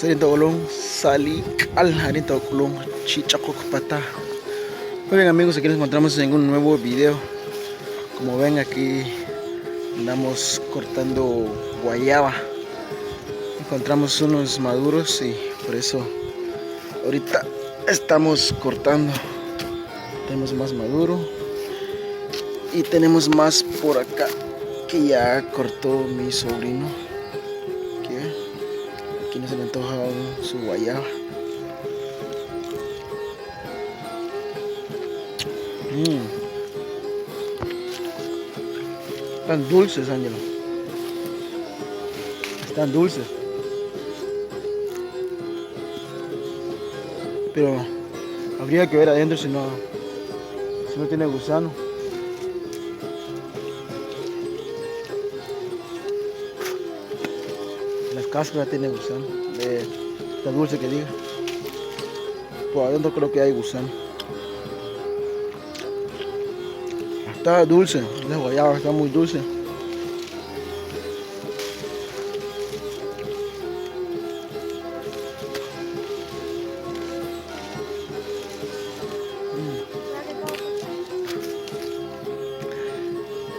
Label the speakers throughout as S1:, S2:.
S1: Arin took'ulunk sa' li k'al, arin took'ulunk chi ch'oqok pata. Muy bien amigos, aquí nos encontramos en un nuevo video. Como ven aquí andamos cortando guayaba. Encontramos unos maduros y por eso ahorita estamos cortando. Tenemos más maduro y tenemos más por acá que ya cortó mi sobrino. Aquí, aquí no se le antoja aún su guayaba. Están dulces, Ángelo. Están dulces. Pero habría que ver adentro si no tiene gusano. La cáscara tiene gusano. Está dulce que diga. Por adentro creo que hay gusano. Está dulce, la guayaba está muy dulce.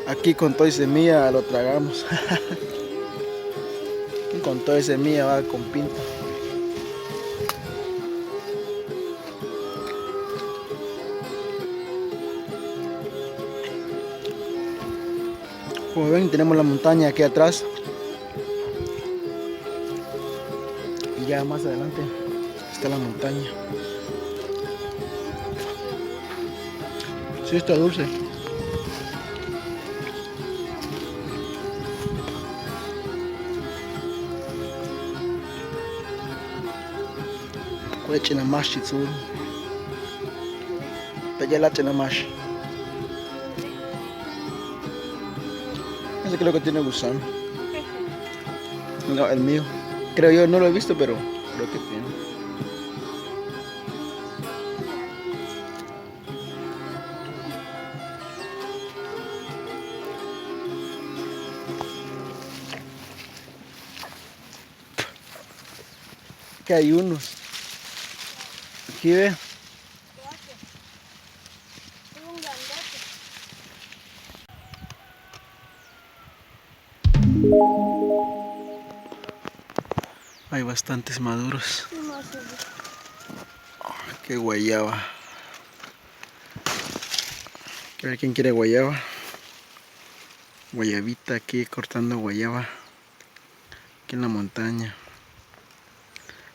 S1: Aquí con todo y semilla lo tragamos. Con todo y semilla va con pinta. Como ven, tenemos la montaña aquí atrás. Y ya más adelante está la montaña. Sí, está dulce. Ese creo que tiene gusano. No, el mío. Creo yo, no lo he visto, pero creo que tiene. Que hay unos. Aquí ve. Hay bastantes maduros. Oh, qué guayaba. A ver quién quiere guayaba. Guayabita aquí cortando guayaba. Aquí en la montaña.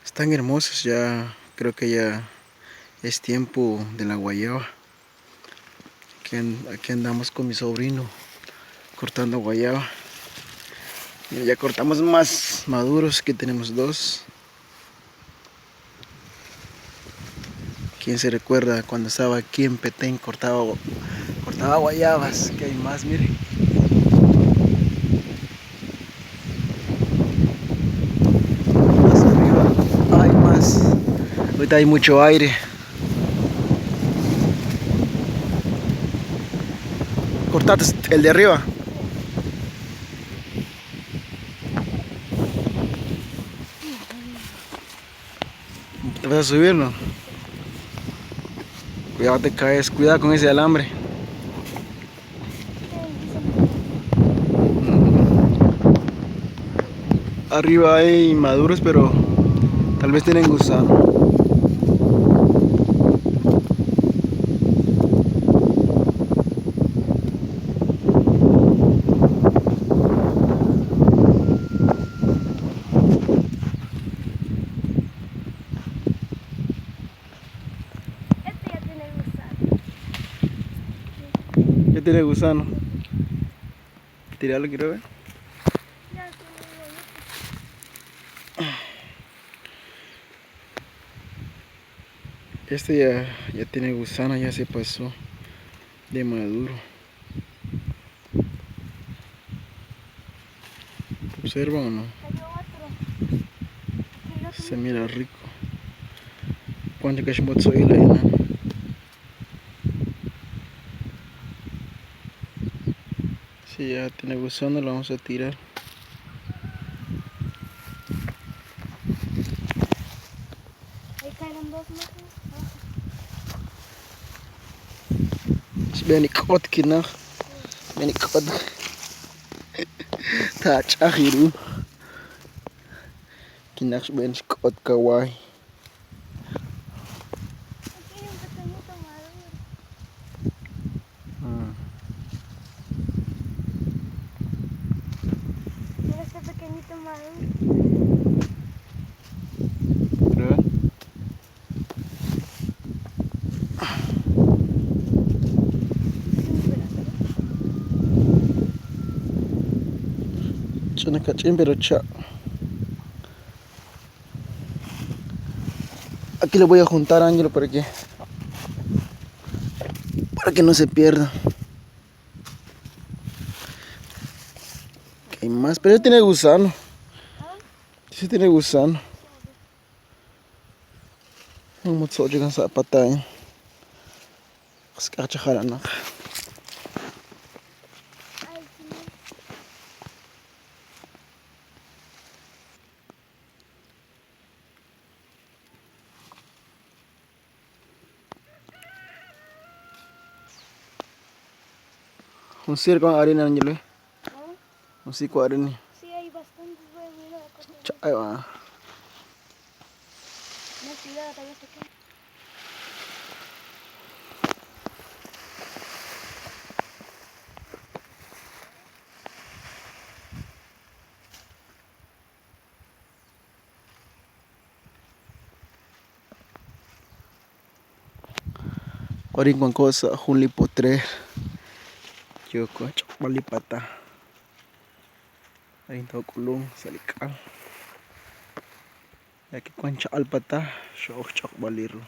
S1: Están hermosos ya. Creo que ya es tiempo de la guayaba. Aquí andamos con mi sobrino cortando guayaba. Mira, ya cortamos más maduros, que tenemos dos. ¿Quién se recuerda cuando estaba aquí en Petén? Cortaba guayabas, que hay más, mire. Más arriba hay más. Ahorita hay mucho aire. Cortate el de arriba. ¿Te vas a subir, no? Cuidado, te caes. Cuidado con ese alambre. Arriba hay maduros, pero tal vez tienen gusano.
S2: Este ya tiene gusano.
S1: Ya tiene gusano. Tíralo, quiero ver.
S2: Ya tiene gusano.
S1: Este ya tiene gusano, ya se pasó de maduro. ¿Observa o no? Se mira rico. ¿Cuánto que es mozzarella? Si ya tiene gusano, lo vamos a tirar.
S2: Salieron dos más.
S1: Xb'een li k'ot kinaj. Xb'een li k'ot. Taach'aj ru. Kinaj xb'een xk'ot kawaay.
S2: Aquí hay un pequeñito maduro. Mira este pequeñito maduro.
S1: ¿Verdad? Ch'ina kach'in pero cha. Aquí lo voy a juntar, Ángelo, para que no se pierda. Hay más, pero tiene gusano. Sí tiene gusano.
S2: Ay, sí.
S1: Un circo con arena, Ángelo.
S2: ¿Ah?
S1: Un circo de arena.
S2: Sí, hay bastantes, güey, mira la cosa.
S1: Ahí va.
S2: No, cuidado, todavía se quema.
S1: Warin con cosa, Juli Potrer. Yo con Chopalipata. Ahí Tokulung, Salikal. Aquí con Chalpata, Shok Chokbaliro.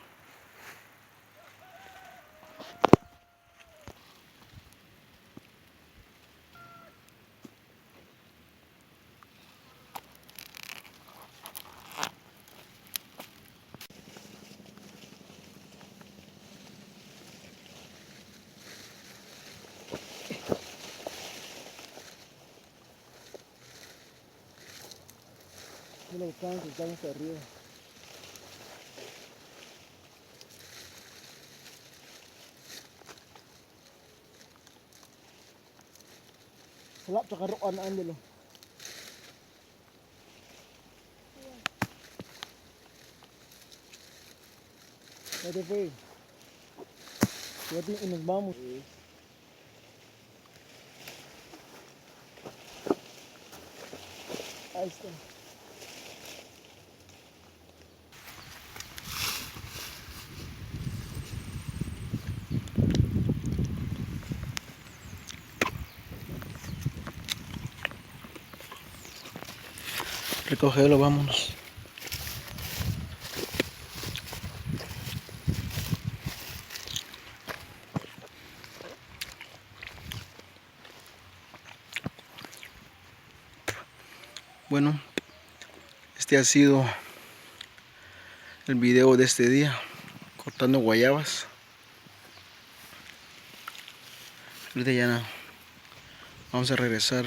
S1: No lo alcanzo, están hasta arriba. Wala, tsaka roon, Angelo. Ya te fue. Y nos vamos. Ahí está. Recógelo, vámonos. Bueno, este ha sido el video de este día, cortando guayabas. Ahorita ya no. Vamos a regresar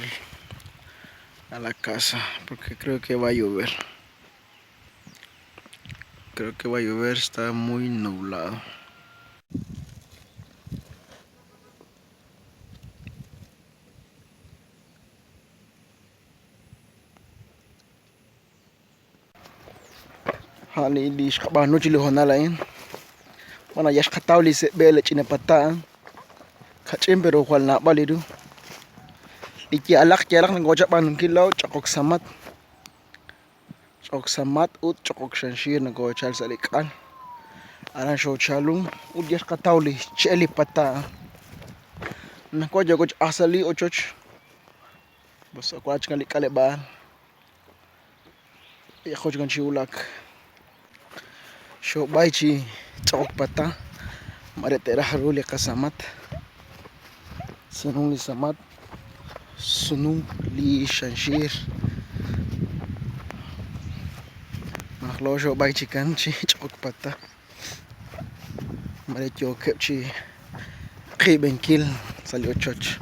S1: a la casa porque creo que va a llover. Creo que va a llover, está muy nublado. Hani li xqab'anu chi li hoonal a'in. Bueno, ya xqataw li se'b'e li ch'ina pata. Kach'in pero jwal nab'al li ru. Li yalaq yalaq nokochab'anunkil law ch'oqok samat. Ch'oqok samat ut ch'oqok xanxir nokochal sa' li k'al. Aran xochalun ut ya xqataw li che'el li pata. Nakwa yokoch asali ochoch. Bas akwach kan li k'aleb'aal. Yajoch kan chiwulak. Xob'ay chi ch'oqok pata. Mare teraj ru li qasamat. Sunun li samat. Sunun li xanxir. Manaqlo xob'ay chi kan chi ch'oqok pata. Mare yokeb' chi qib'enkil sa' li ochoch.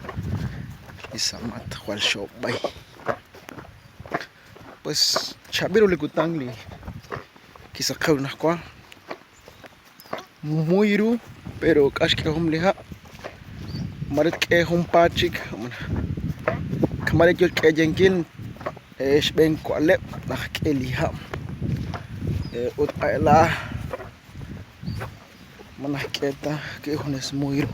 S1: Li samat jwal xob'ay. Pues chab'iru li kutan li kisaqew najkwa. Muy ru pero k'a xk'ehom li ha' mare tk'e junpaat chik mare yo xk'eyenkil xb'een wa'leb' naq k'e li ha' ut q'ela ma najk'e ta k'e junes muy ru.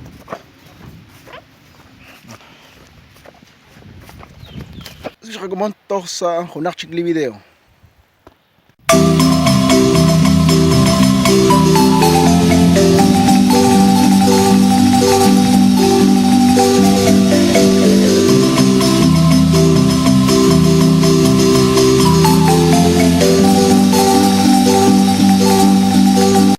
S1: Xqakomon toj sa' junaq chik li video.